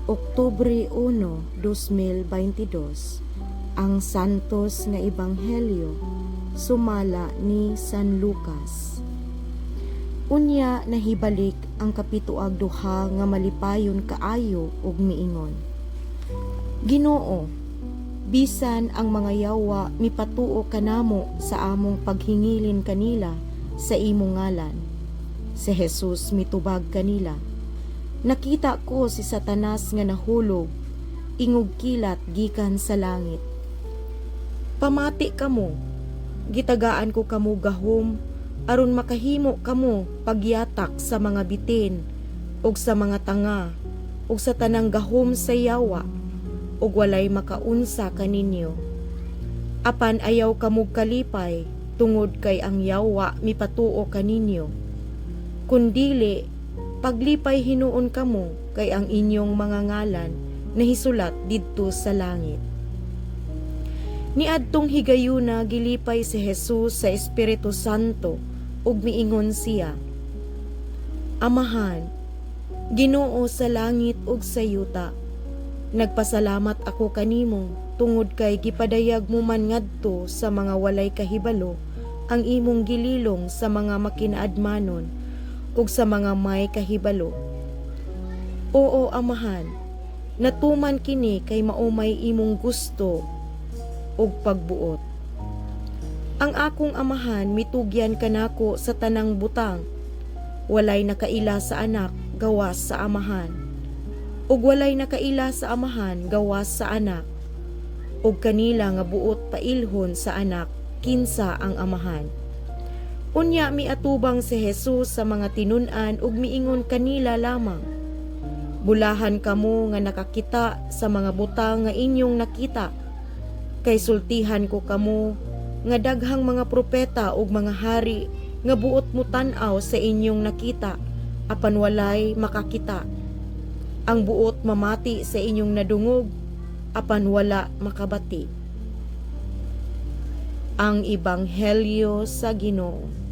Oktubre 1, 2022. Ang Santos nga Ebanghelyo sumala ni San Lucas. Unya nahibalik ang kapitoag duha nga malipayon kaayo ug miingon, "Ginoo, bisan ang mga yawa mipatuo kanamo sa among paghingilin kanila sa imong ngalan." Si Jesus mitubag kanila, "Nakita ko si Satanas nga nahulog ingog kilat gikan sa langit. Pamati kamo, gitagaan ko kamo gahom aron makahimo kamo pagyatak sa mga bitin ug sa mga tanga ug sa tanang gahom sa yawa, ug walay makaunsa kaninyo. Apan ayaw kamo kalipay tungod kay ang yawa mipatuo kaninyo. Kundili paglipay hinuon kamo kay ang inyong mga ngalan nahisulat didto sa langit." Niadtong higayuna, gilipay si Jesus sa Espiritu Santo ug miingon siya, "Amahan, Ginoo sa langit ug sa yuta, nagpasalamat ako kanimo tungod kay gipadayag mo man ngadto sa mga walay kahibalo ang imong gililong sa mga makinaadmanon ug sa mga may kahibalo. Oo, Amahan, natuman kini kay mao may imong gusto ug pagbuot. Ang akong Amahan mitugyan kanako sa tanang butang. Walay nakaila sa Anak gawas sa Amahan. Ug walay nakaila sa Amahan gawas sa Anak. Ug kanila nga buot pailhon sa Anak kinsa ang Amahan." Unya miatubang si Jesus sa mga tinun-an ug miingon kanila lamang, "Bulahan kamo nga nakakita sa mga butang nga inyong nakita. Kay sultihan ko kamo nga daghang mga propeta ug mga hari nga buot mutan-aw sa inyong nakita, apan walay makakita. Ang buot mamati sa inyong nadungog, apan wala makabati." Ang Ebanghelyo sa Ginoo.